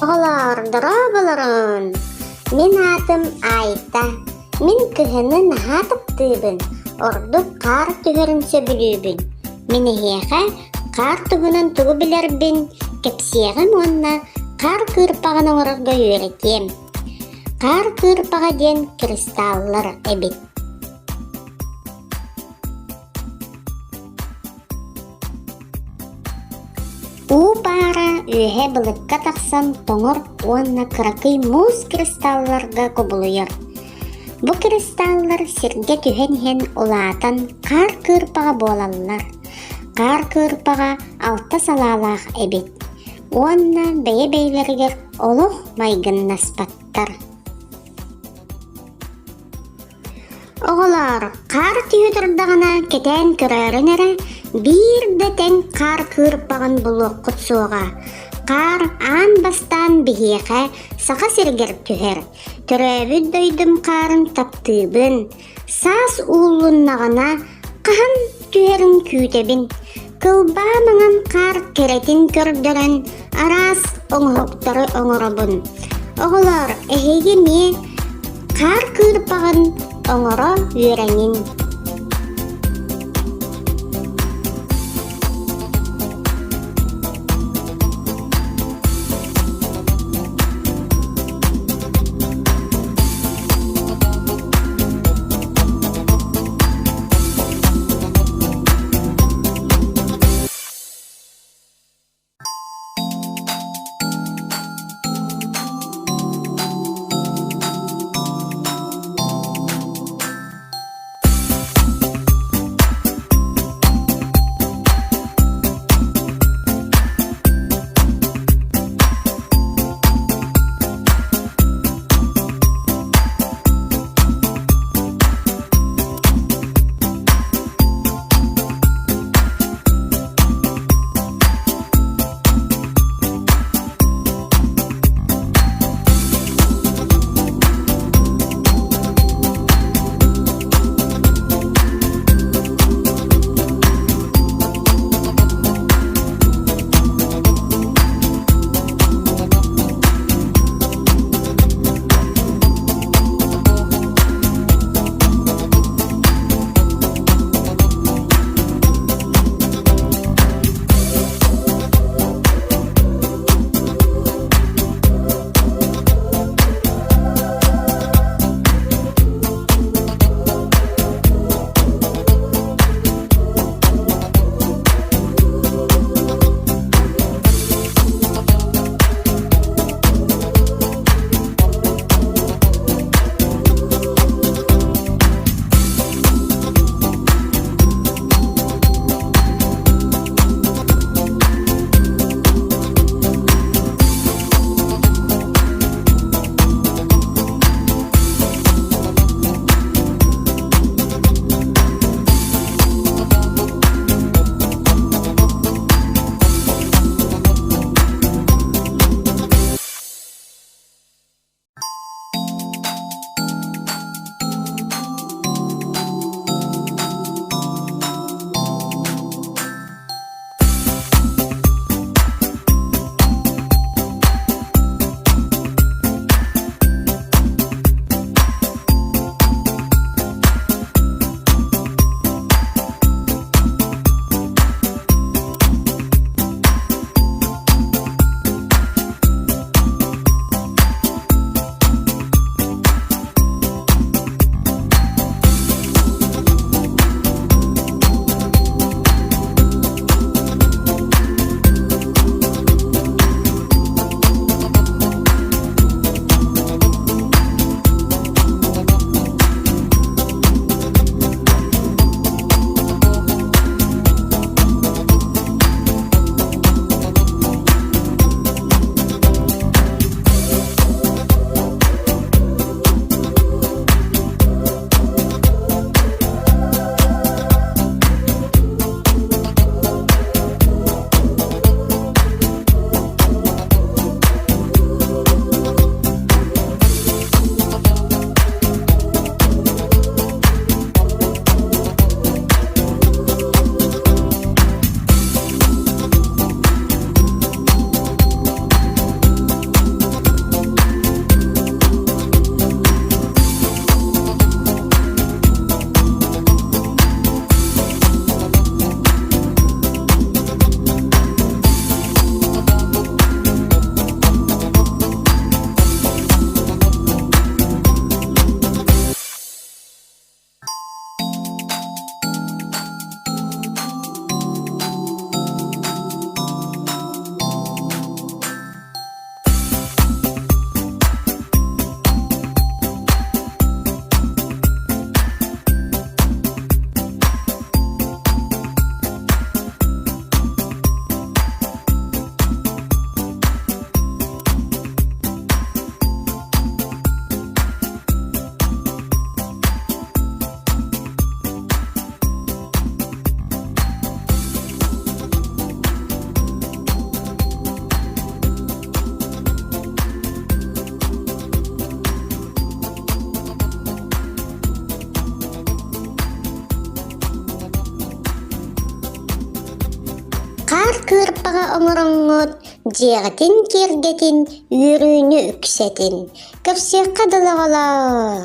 Оҕолоор, дорооболорун! Мин аатым Айта. Мин кыһыны наһаа таптыыбын, ордук хаар түһэрин сөбүлүүбүн. Мин эһиэхэ хаар туһунан тугу билэрбин кэпсиэҕим уонна хаар кыырпаҕын оҥорорго үөрэтиэм. Хаар кыырпаҕа диэн кристаллар эбит. Уу паара үөһэ былыкка тахсан тоҥор уонна кыракый муус кристалларга кубулуйар. Бу кристаллар сиргэ түһэн иһэн улаатан хаар кыырпаҕа буолаллар. Хаар кыырпаҕа алта салаалаах эбит уонна бэйэ-бэйэлэригэр олох майгыннаспаттар. Оҕолоор, хаар түһэ турдаҕына кэтээн көрөөрүҥ эрэ, биир да тэҥ хаар кыырпаҕын булуоххут суоҕа. Хаар аан бастаан биһиэхэ Саха сиригэр түһэр. Төрөөбүт дойдум хаарын таптыыбын. Саас ууллуннаҕына хаһан түһэрин күүтэбин. Кылбаа маҥан хаар кэрэтин көрдөрөн араас оҥоһуктары оҥоробун. Оҕолоор, эһиги эмиэ хаар кыырпаҕын оҥоро үөрэниҥ. кыырпаҕа оҥороҥҥут, дьиэҕитин киэргэтин, үөрүүнү үксэтин. Көрсүөххэ дылы оҕолоор!